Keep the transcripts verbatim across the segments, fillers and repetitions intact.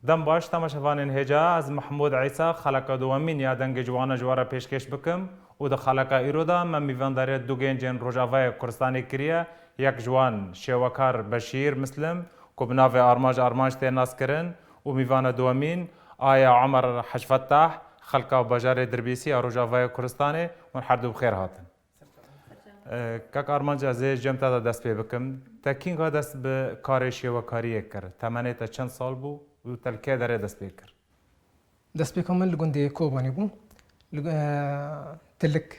Dem baş, temaşevanên hêja, ez Mehmûd Îsa, xeleka dowemîn ya Dengê Ciwanan ji we re pêşkêş bikim û di xeleka îro de me mîvandariyê du gencên Rojavayê Kurdistanê kiriye, yek ji wan şêwekar Beşîr Mislim, ku bi navê Armanc Armanc tê naskirin û mîvana dowemîn a ye Omer Hecfetah, xelka bajarê Dirbîsî ya Rojavayê Kurdistanê, hûn her du bi xêr hatin. Kak Armanc, ez ê ji cem te de dest pê bikim. Te kînga dest bi karê şêwekariyê kir? Temenê te çend sal bû û te li kê derê dest pê kir? Destpêka min li gundê Kobanê bû. Li, e, Tilik.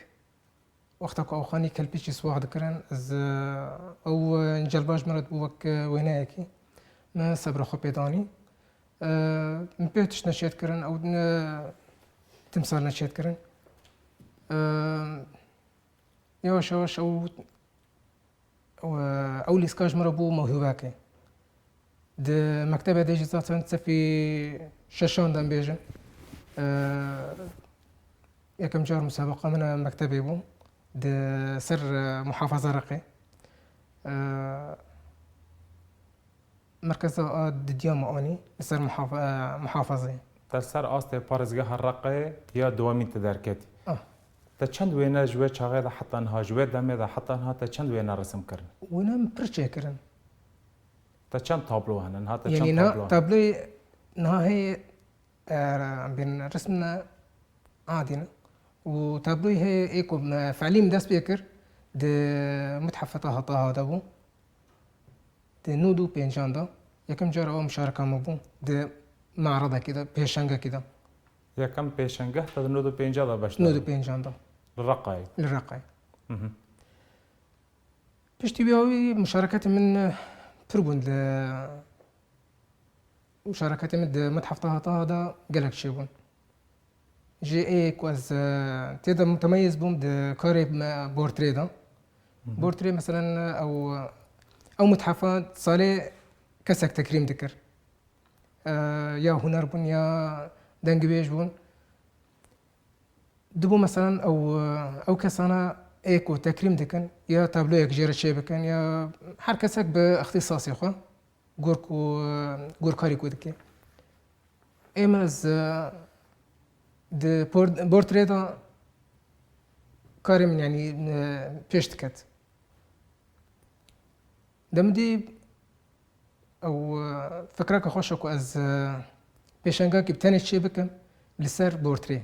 Wexta ku ew xanî kelpîçî siwax dikirin, ez, e, ew, e, celba ji min re dibû wek, e, wêneyekî. Min sebra xwe pê danî. E, min pê tişt neçêt kirin, ew ne timsal neçêt kirin. E, Yavaş yavaş ew, ew, ew lîska ji min re bû mewhîbekê. Di mektebê de jî zaten sefî şeşan de em bêjin. E, yekem car musabeqa min a mektebê bû. Di ser, e, muhafaza Reqê. E, Merkeza a didiya me anî li ser muhaf-, e, muhafazê. Te li ser astê parêzgeha Reqê ya dowemîn te derketî. Ah. Te çend wêne ji wê çaxê de heta niha, ji wê demê de heta niha te çend wêne resim kirin? Wêne min pir çêkirin. Te çend tablo hene? Niha te Yanî çend na tablo hene? Tabloyê niha heye, e, em bên resim ne adî ne. Û tabloyê heye ê ku me fe'lî min dest pê kir, di Mithefeta Heta Hada bû. Di nod û pêncan de yekem cara ew muşareka me bû di me'redekî de, pêşengekî de. Yekem pêşengeh te di nod û pênca de beşdar bû? Nod û pêncan de. Li Reqayê? Li Reqayê. Mhm. Piştî wî awî muşareketê min pir bûn li Muşareketê min di Mithefeta Heta Hada gelek çêbûn. Ji ê ku ez, e, tê de mutemeyîz bûm di karê me bortrê de. Hı hı. Bortrê, meselen, ew, ew mithefa salê kesek tekrîm dikir. E, ya huner bûn, ya dengibêj bûn. Dibû, meselen, ew, ew kesana ê ku tekrîm dikin, ya tabloyek jê re çêbikin, ya her kesek bi îxtîsasê xwe. Gor ku, gor karî ku dike. Ê min ez, e, di por-, portrê de karê min, yanî, e, pêş diket. Demidî ew, e, fikreke xweş e ku ez, e, pêşengakî bi tenê çê bikim li ser portrê.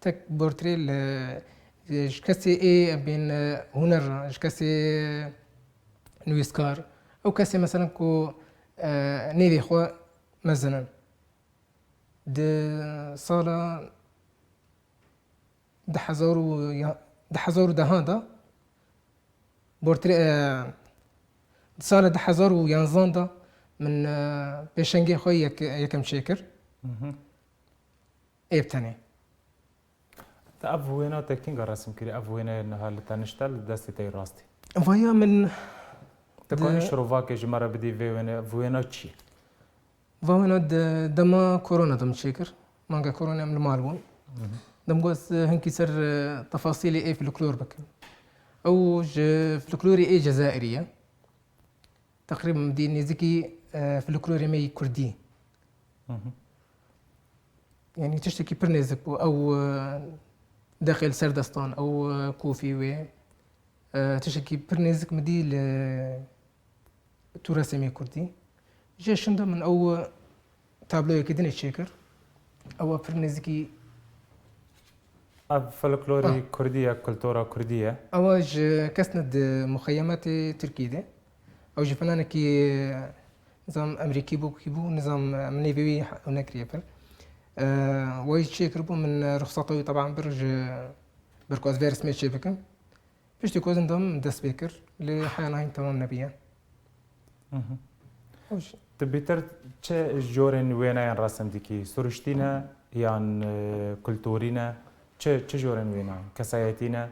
Tek portrê li, ji kesê ê, em bên, e, huner, ji kesê nivîskar, ew kesê, meselen, ku, e, nêvê xwe mezin in. Di sala du hezar û ya-, du hezar û dehan de portrê, e, di sala du hezar û yanzan de min, e, pêşengê xwe yek-, yekem çêkir. Mhm. Ê bi tenê. Te ev wêna te kînga resim kirî? Ev wêneyê niha li te nişte li destê te yê rastî? Vaya min Te kanî di- şirovakê ji me re bidî vê wêneyê? Ev wêna çi ye? Va wêna di dema korona de min çêkir. Manga korona em li mal bûn. Hı hı. Dem got, hinkî ser, e, tefasîlê ê folklor bikim. Ew ji folklorê ê Cezayirî ye. Teqrîben dî nêzîkî, e, folklorê me yî kurdî. Hı hı. Yanî tiştekî pir nêzik bû. Ew, e, deqê li ser destan, ew, e, kofî wê, e, tiştekî pir nêzik min dî li tûresê me kurdî. Jê şinda min ew, e, tabloyekî dinê çêkir. Ew pir nêzikî Ev folklorê Ah. kurdî ye, kultura kurdî ye. Ew ji kes ne di muxeyemetê Tirkî de. Ew ji finanekî, nizam Emerîkî bû, kî bû, nizam min nêvê wî ew nekiriye pir. E, Wayî çêkiribû, min ruxsata wî teban bir ji ber ku ez vê resmê çê bikim. Piştî ku ez indam dest pê kir, lê heya nahîn temam nebiye. Mhm. Ew jî. Tu bêtir çi jorên wêneyan resim dikî? Siruştî ne yan, e, kulturî ne? Çi, çi jorên wêneyan? Kesayetî ne?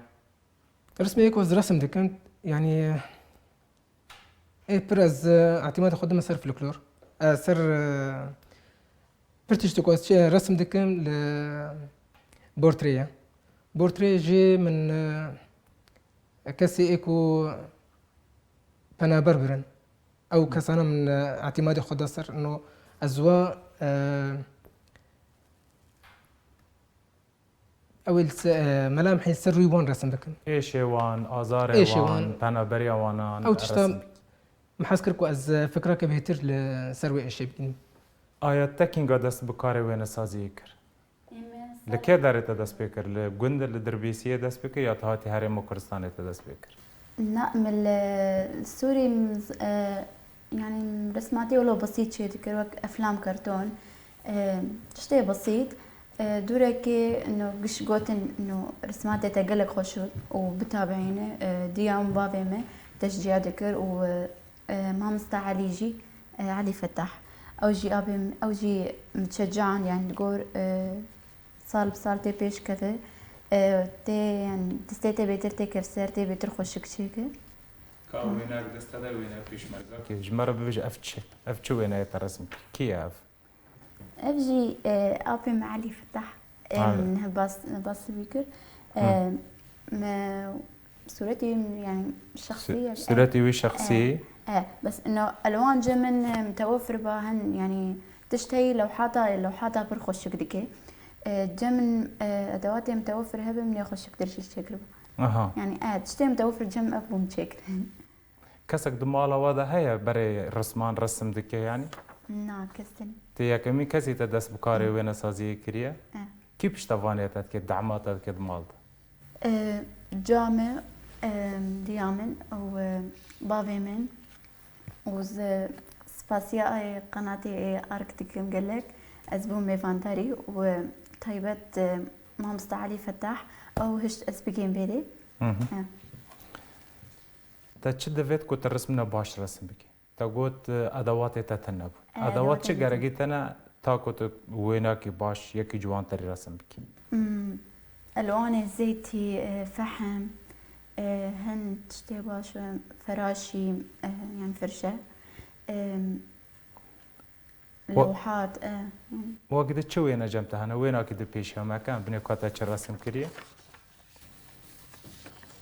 Resmê ku ez resim dikim, yanî, ê pir ez, e, îtîmadê xwe dime ser folklor. E, ser, e, Pir tiştê ku ez çi resim dikim li portrê ye. Portrê jê min, e, kesê ê ku penaber birin. Ew kesana min, e, îtîmadê xwe da ser, no ez wa Ew ê li se-, e, melamhê ser rûyê wan resim bikin. Êşê wan, azarê Êşê wan, wan. Penaberiya wanan Ew tişta resim bikin. Min hez kir ku ez, e, fikreke bêhtir li ser wê êşê bidînim. Aya te kînga dest bi karê wênesaziyê kir? Li kê derê te dest pê kir? Li gund, li Dirbîsiyê dest pê kir ya tu hatî Herêma Kurdistanê te dest pê kir? Na, min li Sûrî, min z-, e, yanî resmatî wilo besît çê dikir, wek eflam, karton, e, tiştê besît. E, dûrekê, no, giş gotin, no, resmatê te gelek xweş û bitabeîne, e, diya min bavê me teşciya dikir û, e, e, mamosta Elî jî, e, Elî Fetah. Ew jî abê min, ew jî min çecan, yanî digor, e, sal bi sal tê pêşkeve, e, tê, yanî destê te bêtir tê kevser, tê bêtir xweşik çêke. Ka wênek dest te de wêne pêşmergakê. Ji me re bibêje ev çi? Ev çi wêneyê te resim kir? Kî ye ev? Ev jî, e, apê me Elî Fetah. E, Ha. Min hevbas-, hevbasî wî kir. E, Hı. Me sûretî wî, yanî şexsî Sü-, ye. Sûretî wî şexsî. E, e, bes ino elwan cem min, e, mitewefir ba hin, yanî tişt heyî lewhata, lewhata pir xweşik dike. E, cem min, e, edewatê mitewefir hebe min ê xweşiktir jî çêkiribû. Aha. Yanî, e, tiştê mitewefir cem ev bû min çêkir. Kesek di mala we de heye berê risman resim dike, yanî? Na, kes tune. Tê yekemîn kesî te dest bi karê wênesaziyê kiriye? E. Kî piştevanê te dike, dema te dike di mal de? E, ca me, e, diya min û, e, bavê min û ez spasiya, e, qenatê, e, Ark dikim gelek. Ez bûm mêvandarî û, e, taybet, e, mamosta Elî Fetah ew hişt ez bigêm vêrê. Hı hı. E. Te çi divêt ku tu rismine baş resim bikî? Te got, e, edewatê te tune bûn. E, edewat edewatê çi min gerekî tune ta ku tu wênakî baş, yekî ciwantirî resim bikî? Hmm, elwanê zeytî, e, fehm, e, hin tiştê baş, e, feraşî, e, yan firşe. E, Wa-, lewhat, e, yanî. Wekî di çi wêne cem te hene? Wênakî di pêşiya me ke, em binê ka te çi resim kiriye?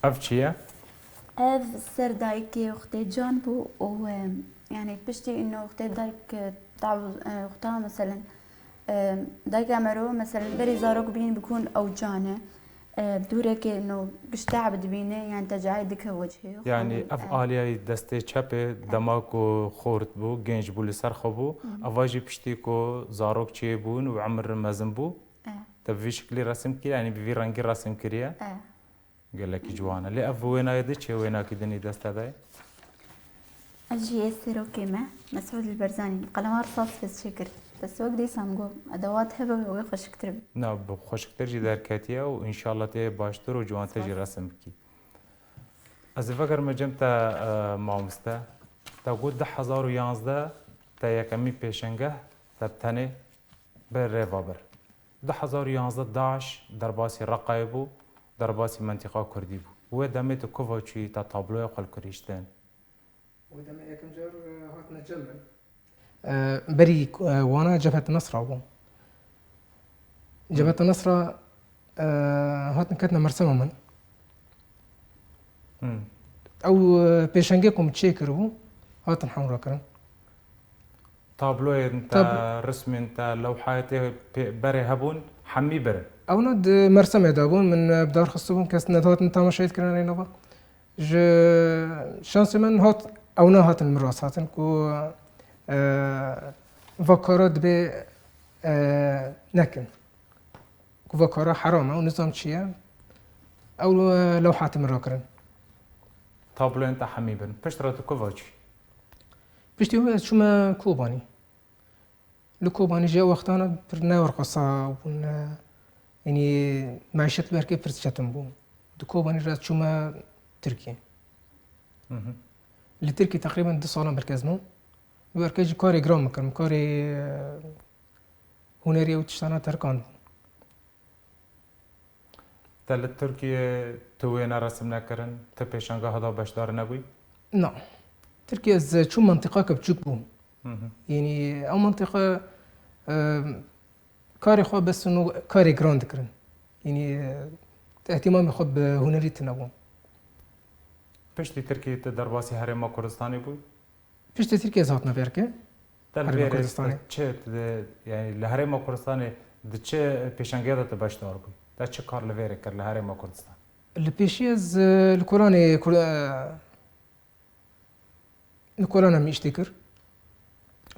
Ev çi ye? Ev ser dayikê wextê can bû û, e, yanî piştî ino wextê dayik, e, tav-, e, wexta meselen, e, dayika mero meselen berî zarok bîn bikûn ew can e. E, dûrekê ino giş te'b dibîne, yanî tecayê dike wecihê xwe. Yanî ev, e, aliyayî destê çepê dema ku xort bû, genc bû, li ser xwe bû. Hı hı. Eva jî piştî ku zarok çêbûn û emir mezin bû. E. Te bi vî şiklî resim kiriye, yanî bi vî rengî resim kiriye? E. Gelekî ciwan e. Lê ev wênayê di çi ye, wênakî din î dest te de ye? Ev jî yê serokê me, Mesûd El Berzanî. Qelema risas fez çêkir. Bes wek dîsa min got, edewat hebe wê xweşiktir be. Na, bi xweşiktir jî derketiye û înşallah tê baştir û ciwantir jî resim bikî. Ez ê vegerime cem te, e, mamoste. Te got du hezar û yanzdeh te yekemîn pêşengeh te bi tenê bi rê ve bir. Du hezar û yanzdeh DAIŞ derbasî Reqayê bû, derbasî mentîqa Kurdî bû. Wê demê tu kuva çûyî te tabloya xwe li ku rihiştin? Wê demê yekem car, e, hatine cem min. E, berî, e, wana Cebhet Nesra bû. Hı. Cebhet Nesra, e, hatin ketine mersema min. Hı. Ew, e, pêşengê ku min çêkiribû, hatin hemra kirin. Tabloyên te, Tab- rismên te, lewhayê te pê-, berê hebûn, hemî birin. Ewna di mersemê de bûn, min, e, bi dar xistibûn, kes nedihatin temaşeyê dikirin rê nava. Ji şansê min hat, ewna hatin min rast hatin ku, e, va kara dibê, e, nekin. Ku va kara heram e û nizam çi ye. Ew, e, lewhatê min rakirin. Tabloyên te hemî bin. Pişt re tu ku va çûyî? Piştî wê ez çûme Kobanî. Li Kobanî jî ew wextana pir ne werxwesa bûn, e, yanî meîşet li werkê pir çetin bû. Di Kobanî re ez çûme Tirkiyê. Hı hı. Li Tirkiyê teqrîben du salan berke ez mam. Li werkê jî karê giran min kirim. Karê, e, hunerî ew tiştana terkan bûn. Te li Tirkiyê tu wêne resim nekirin, tu pêşangeha da beşdar nebûyî? Na. Tirkiye ez çûm mentiqake biçûk bû. Hı hı. Yanî ew mentiqe, e, karê xwe bes û karê giran dikirin. Yanî, e, îhtîmamê xwe bi hunerî tune bû. Piştî Tirkiyê tu derbasî Herêma Kurdistanê bûyî? Piştî Tirkiyê ez hatime vê erkê. Te li Herêma vê rê Kurdistanê. Te çi, te, yani li Herêma Kurdistanê di çi pêşengeya de tu beşdar bûyî? Te çi kar li vê rê kir li Herêma Kurdistan? Li pêşî ez, e, li kolanê Kur-, e, li kolana min îştê kir.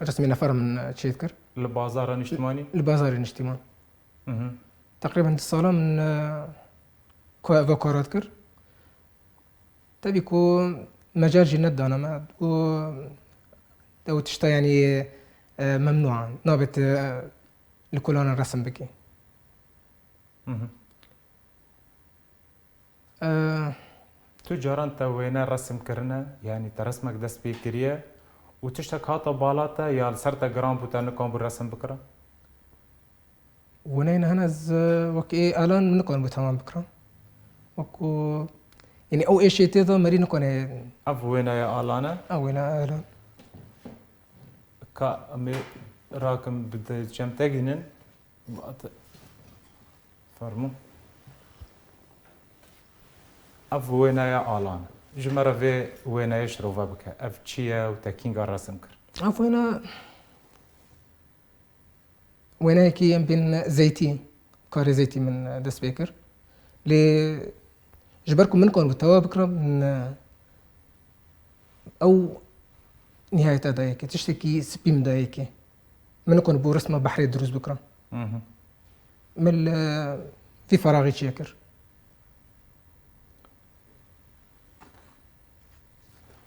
Resmê nefera min, e, çêdikir. Li bazara niştimanî? Li bazarê niştiman. Mhm. Teqrîben du sala min, e, ko-, ev kara dikir. Tevî ku mecal jî nedana me û ew tişta, yanî, e, memnû an. Nabe tu, e, li kolana resim bikî. Mhm. E, Tu caran te wêne resim kirine, yanî te resmek dest pê kiriye û tiştek hata bala te ya li ser te giran bû, te nikan bû resim bikira? Wêneyên hene ez, e, wek ê alan nikan bû temam bikira. Wek ku, yanî ew êşê tê de merî nikane. Ev wêneya alan e? Ew wêneya alan. Ka em ê rakim bi de cem te gînin. Fermo. Ev wêneya alan. Ji me re vê wêneyê şirove bike. Ev çi ye û te kînga resim kir? Ev wêne, wêneyekî em bên zeytî, karê zeytî min dest pê kir. Lê ji ber ku min kon bi tewa bikira, min, ew nihayeta dayikê, tiştekî spî min dayikê. Min nikon bû resma behrê dirust bikira. Mhm. Min li vî feraxî çêkir.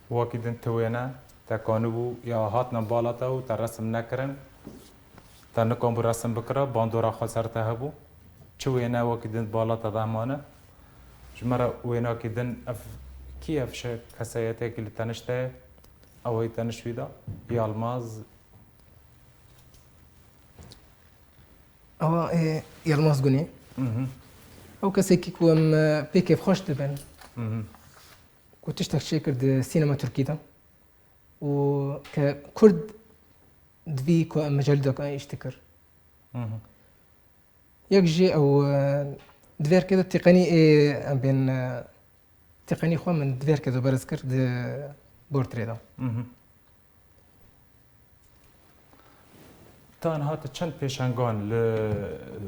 Wekî din ti wêne te kanibû ya hatine bala te û te resim nekirin. Te nikon bû resim bikira, bandora xwe ser te hebû. Çi wêne wekî din bala te de hemane? Ji me re wênakî din ev kî ev şe-, kesayetiyekî li tenişte ye? Ew ê tenişt wî de? Yalmaz. Ewa, e, Yilmaz Gunê. Mhm. Ew kesekî ku em, e, pê kêfxweş dibin, Mhm. ku tiştek çêkir di sînema Tirkî de û ke Kurd di vî ku em mecalî de ku em îş dikir. Mhm. Yek jî ew, e, di vê rikê de têqenî ê, em bên, e, têqenî xwe min di vê rikê de berz kir di portrê de. Mhm. Te niha tu çend pêşengan li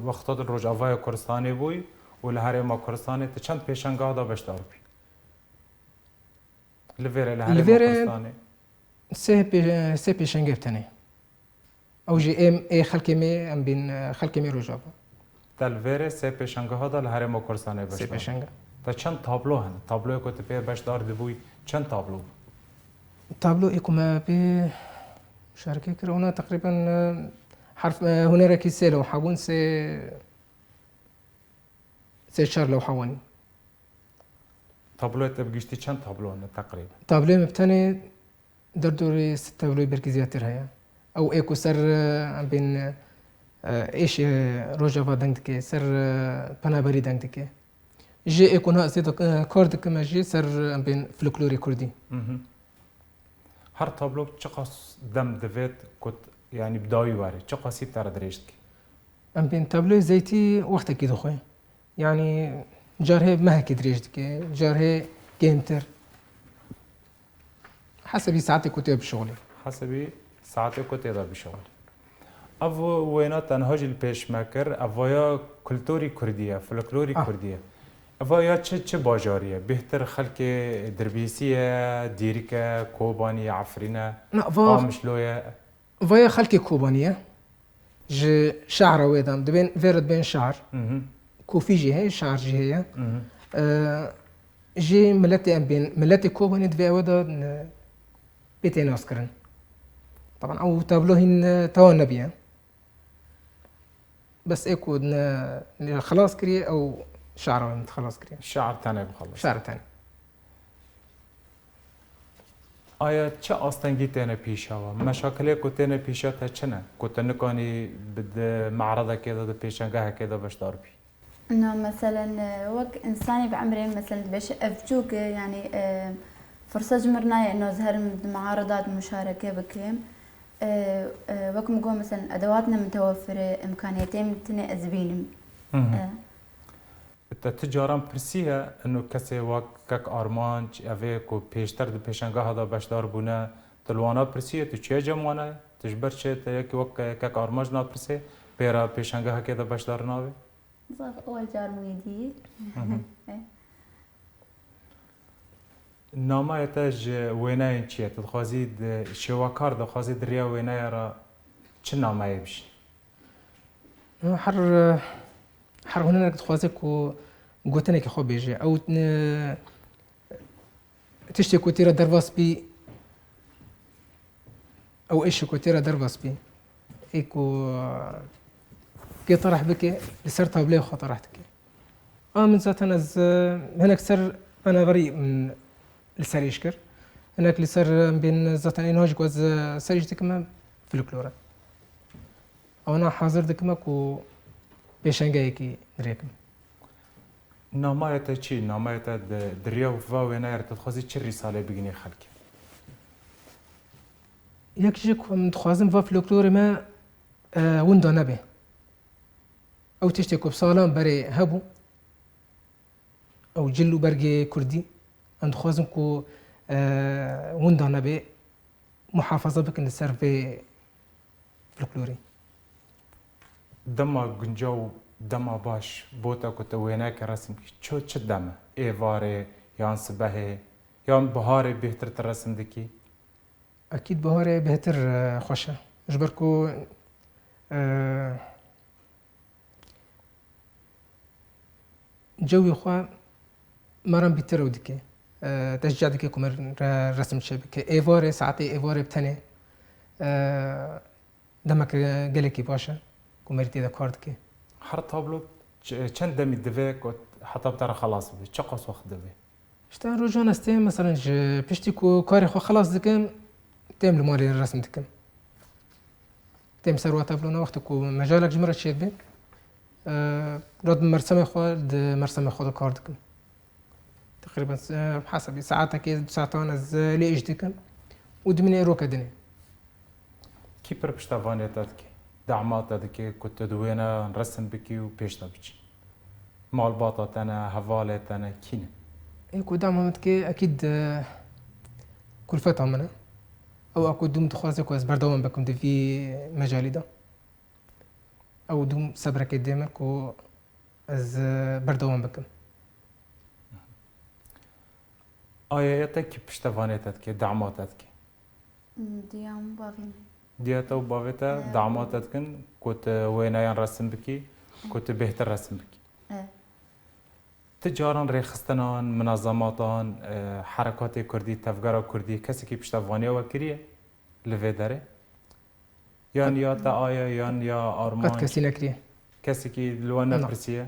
wexta tu li Rojavaya Kurdistanê bûyî û li Herêma Kurdistanê tu çend pêşengah de beşdar bûyî? Li vêrê li Li Herêma vêrê Kurdistanê? Sê pê-, sê pêşengê bi tenê. Ew jî êm, ê xelkê me, em bîn, e, xelkê me Rojava. Te li vêrê sê pêşengeha de li Herêma Kurdistanê Sê beşdar. Pêşenge. Te çend tablo hene? Tabloyê ku tu pê beşdar dibûyî, çend tablo bû? Tablo ê ku me pê şarkê kir, ona teqrîben, e, herf, e, hunerekî sê lewha bûn, sê, sê çar lewha wanî. Tabloyê te bi giştî çend tablo hene teqrîben? Tabloyê me bi tenê derdorê sed tabloyê belkî zêdetir heye. Ew ê ku ser, e, em bên, e, êşê Rojava deng dike, ser, e, penaberî deng dike. Jê ê ku niha ez tê de, e, kar dikim, ez jê ser, em bên, folklorê kurdî. Mhm. Her tablo çiqas dem divêt ku t-, yanî bi dawî were, çiqasî bi te re dirêj dike? Em bên tabloyê zeytî wextekî dixwe. Yanî carhê mehekî dirêj dike, carhê kêmtir. Hesebî saetê ku tê bişixulî. Hesebî saetê ku tê de bişixulî. Ev wêna tenha jî li pêş me kir, ev vaya kulturî kurdî ye, folklorî Ah. kurdî ye. Ev vaya çi, çi bajarî ye? Bêhtir xelkê Dirbîsî ye, Dîrik e, Kobanî ye, Efrîn e, Na, va- Qamişlo ye. Vaya xelkê Kobanî ye. Ji şehra wê de em dibên, vê re dibên şehir. Mhm. Kofî jî heye, şehir jî heye. Mhm. Ee, jî miletê em bên, miletê Kobanî divê ew de, e, bê tê naskirin. Taban ew tablo hîn, e, tewa nebiye. Bes ê ku ne, ne xilas kiriye, ew şehra wê min xilas kiriye. Şehir tenê bixelas. Şehir tenê. Aya çi astengî têne pîşa we? Meşakilê ku têne pîşa te çi ne? Ku te nikanî bi di me'redekê de, di pêşengehekê de beşdar bî? Na, meselen, e, wek însanî bi emrê, meselen, dibêje ev çûk e, yanî, e, firset ji mir nayê, ino ez herim di me'arida de muşareke bikim. E, e, wek min got, meselen, edewat ne mitewefir e, imkaniyetê min tine ez bînim. Hı hı. E. Te ti caran pirsiye, ino kesê wek kek Armanc, evê ku pêştir di pêşengeha de beşdar bûne, tu li wana pirsiye, tu çiye cem wana ye? Tu ji ber çi te yekî wek kek Armanc napirsê, pê re pêşangehekê de beşdar nabe? Zaf ewil car bûye diyê. Nameyê te ji wêneyên çi ye? Tu dixwazî di şêwekar de, dixwazî di riya wêneya re çi nameyê bişî? Her, her hunerek dixwaze ku gotinekî xwe bêje. Ew, e, tiştê ku tê re derbas bî, ew êşê ku tê re derbas bî, ê ku, e, kê tereh bike, li ser tabloyê xwe tereh dike. A min zaten ez, e, hinek ser penaberî min li ser êş kir. Hinek li ser, em bên zaten êna jî ku ez, e, ser êş dikim, em folklor e. Ewana hazir dikim ku pêşengeyekî dirêkim. Namaya te çi? Namaya te di, di riya va wêneyê re tu dixwazî çi rîsalê bigihînî xelkê? Yek ji ku em dixwazin va folklorê me, e, winda nebe. Ew tiştê ku bi salan berê hebû, ew cil û bergê kurdî, em dixwazin ku, e, winda nebe, muhafaza bikin li ser vê folklorê. Dema guncaw û dema baş bo te ku tu wêneyeke resim bikî, çi, çi dem e? Êvarê yan sibehê yan biharê bêhtir tu resim dikî? Ekîd biharê bêhtir, e, xweş e. Ji ber ku, e, cewî xwe meran bîtir ew dike. E, teşcî dike ku me re-, resim çêbike. Êvarê, saetê êvarê bi tenê, e, demek gelekî baş e ku merî tê de kar dike. Her tablo ç-, çend demî divê ku heta bi te re xelas bibe? Çiqas wext divê? Îşte rojan ez têm, meselen, ji piştî ku karê xwe xelas dikim, têm li malê resim dikim. Têm ser wa tablona, wextê ku mejalek ji min re çêdibe, e, rad bi mersemê xwe, di mersemê xwe de kar dikim. Teqrîben, e, hesabî saetekê, du saetan ez, e, lê îş dikim û dimînê roke dinê. Kî pir piştevaniyê te dike? Dema te dike ku tu di wêneyan resim bikî û pêş de biçî? Malbata te ne, hevalê te ne, kî ne? Ê ku dema min dike, ekîd, e, kulfeta min e. Ew a ku dûm dixwaze ku ez berdewam bikim di vî mecalî de. Ew dûm sebrekê dê min ku ez, e, berdewam bikim. Aya ya te kî piştevanê te dike, dema te dike? Diya min, bavê min. Diya te û bavê te, e, dema te dikin ku tu wêneyan resim bikî, ku tu bêhtir resim bikî. E. Ti caran rêxistinan, minezematan, e, herekatê kurdî, tevgera kurdî, kesekî piştevaniya we kiriye li vê derê? Yan ya te aye, yan ya Armanc? Qet kesî nekiriye. Kesekî li we nepirsiye?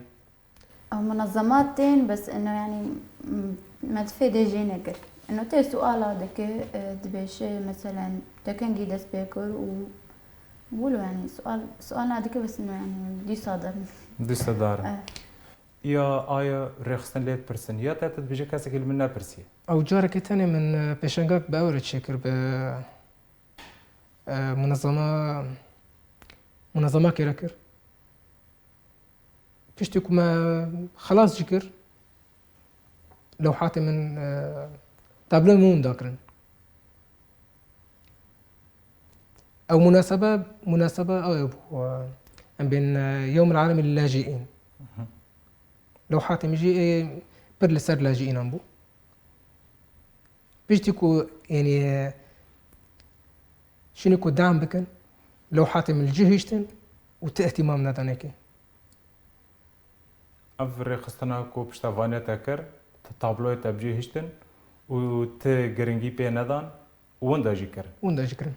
Ew munezemat tên, bes ino, yanî, m-, me di fêdê jê nekir. Ino tê suala dike, e, dibêje, meselen, te kengî dest pê kir û wilo, yanî, sual, sual nadike, bes ino, yanî, dîsa derin. Dîsa derin. E. Ya aya rêxistin lê dipirsin, ya te, te dibêje kesekî li min nepirsiye? Ew carekê tenê min, e, pêşengek bi ew re çêkir, bi, e, munezema, munezema kêre kir. Piştî ku me xelas jî kir, lewhatê min, e, tabloyê min winda kirin. Ew munasebe, munasebe ew bû, e, em bên, e, Yewm el Alemi lil Lacîîn. Mhm. Lewhatê min jî, e, pir li ser lacîînan bû. Piştî ku, yanî, şinî ku dam bikin, lewhatê min li cih hiştin û ti ihtimam nedanekê. Ev rêxistina ku piştevaniya te kir, ti tabloyê te bi cih hiştin û ti giringî pê nedan û winda jî kirin. Winda jî kirin.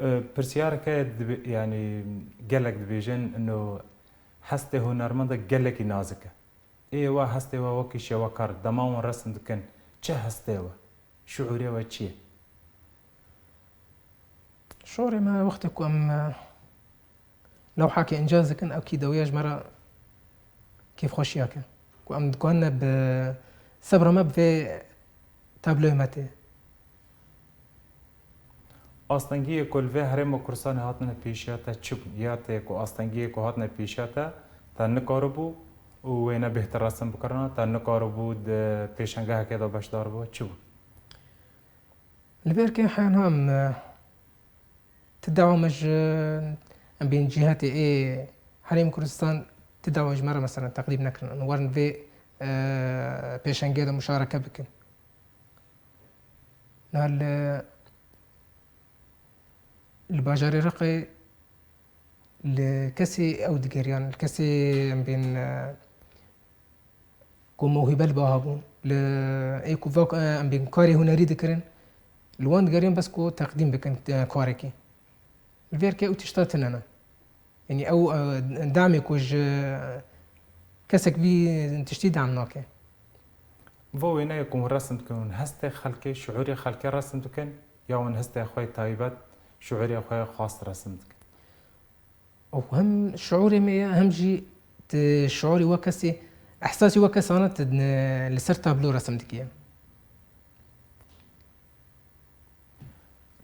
E, pirsiyareke dibe-, yanî gelek dibêjin, ino hestê hunermenda gelekî nazik e. Ê we hestê we wekî şêwekar, dema hûn resim dikin, çi hestê we? Şiûrê we çi ye? Şiûrê me wextê ku em, e, lewhakê încaz dikin, ew kî dawiya ji me re kêfxweşiyek e. Ku em dikarin bi sebra me bi vê tabloyê me tê. Astengiyê ku li vê herêma Kurdistanê hatine pêşiya te çi bûn? Ya tê ku astengiyê ku hatine pêşiya te, te nikaribû û wêne bêhtir resim bikirina, te nikaribû di pêşengehekê de beşdar bibe, çi bû? Li vê erkê heyana em, e, Ti dawa me ji em bên cîhetê ê Herêmê Kurdistan ti dawa ji me re mesela teqdîm nekirin. Em werin vê, e, pêşengê de muşareke bikin. Niha li, li bajarê Reqê li kesê ew digeriyan, li kesê em bên, e, ku mewhîbe li ba hebûn, li ê ku vak, e, em bên karê hunerî dikirin, li wan digeriyan bes ku teqdîm bikin, e, karekî. Li vê yekê ew tişta tune ne. Yanî ew, e, demê ku ji kesek vî tiştî dem nake. Vo wêneyê ku hûn resim dikin, hûn hestê xelkê, şiûrê xelkê resim dikin, ya hûn hestê xwe yê taybet, şiûrê xwe yê xas resim dikin? Û hem şiûrê me ye, hem jî ti şiûrê we kesê, ehsasî we kesane ti, e, li ser tablo resim dikiye.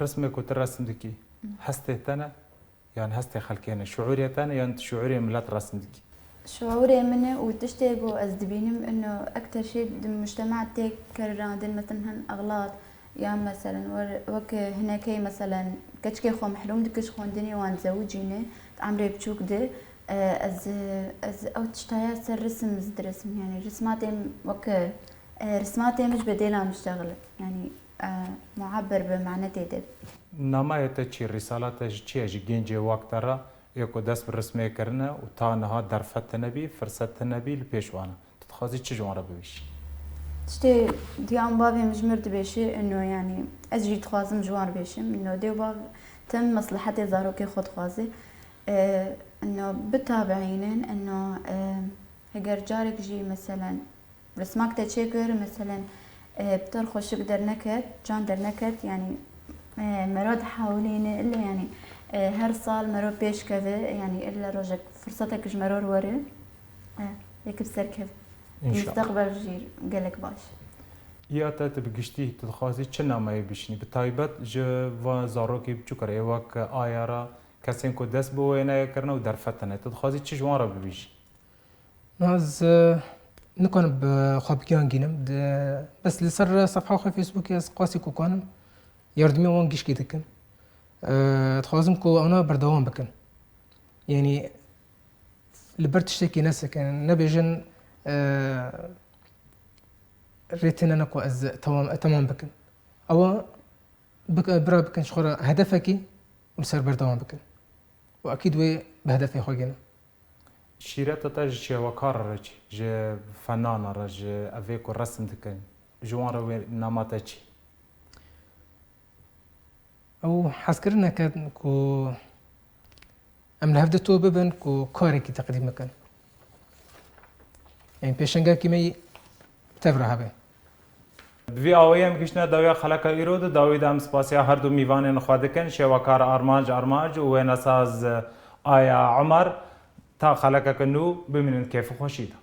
Resmê ku tu resim dikî, hestê te ne, yan hestê xelkê ne, şiûrê te ne, yan tu şiûrê milet resim dikî? Şiûrê min e û tiştê ku ez dibînim, ino ekter şey di mujtema tê kerandin, meselen hin exlat, yan meselen wer-, wek hinekey meselen keçikê xwe mehrûm dike ji xwendinê wan zewicîne, di emrê biçûk de, e, ez, ez ew tiştaya ser risim ez diresim, yani rismatê min wek, e, rismatê min ji bedêla min şexil, yani, e, muebber bi mane tê de. Nameyê te çi, rîsala te ji çi ye, ji gencê wek te re, ê ku dest bi rismê kirine û ta niha derfet tine bî, firset tine bî li pêş wan e? Tu dixwazî çi ji wan re bibêjî? Tiştê diya û bavê min ji mir dibêje, ino, yanî, ez jî dixwazim ji wan re bêjim, ino, dê û bav tim meslehetê zarokê xwe dixwaze. E, ino, bitabeînin, ino, e, heger carek jî, meselen, rismak te çêkir, meselen, e, pitar xweşik derneket, can derneket, yanî, e, mero dihewilîne, ille, yanî, e, her sal mero pêş keve, yanî, ille rojek firsetek ji mero were, e, yekî bi ser keve. Înşallah. Mustaqbel jî gelek baş. Ya te, tu bi giştî, tu dixwazî çi nameyê bişînî? Bi taybet ji van zarokê biçûk re, ê wek aya re, kesên ku dest bi wêneyê kirine û derfetine, tu dixwazî çi ji wan re bibêjî? Na ez, e, nikanim bi xwe bigihangînim. Di, bes li ser sefha xwe Facebookê ez qasî ku kanim yardimê wan gişkî dikim. E, dixwazim ku wana berdewam bikin. Yanî li ber tiştekî nesekin, nebêjin, e, rê têne ne ku ez tewam, temam bikim. Ewa bik-, bira bikin ji xwe re hedefekî û li ser berdewam bikin. Û ekîd wê bi hedefê xwe gêne. Şîreta te ji çêwekara re çi? Ji fenana re, ji evê ku resim dikin, ji wan re wê nama te çi? Ew hezkirineke ku em li hev du bibin ku karekî teqdîm bikin. Ên pêşengekî me yî tev re hebe. Bi vî awayî em gihîştine dawiya xeleka îro de, dawî de em spasiya her du mîvanên xwe dikin, şêwekar Armanc Armanc û wênesaz Aya Omer. Ta xelekeke nû bimînin kêf û xweşî de.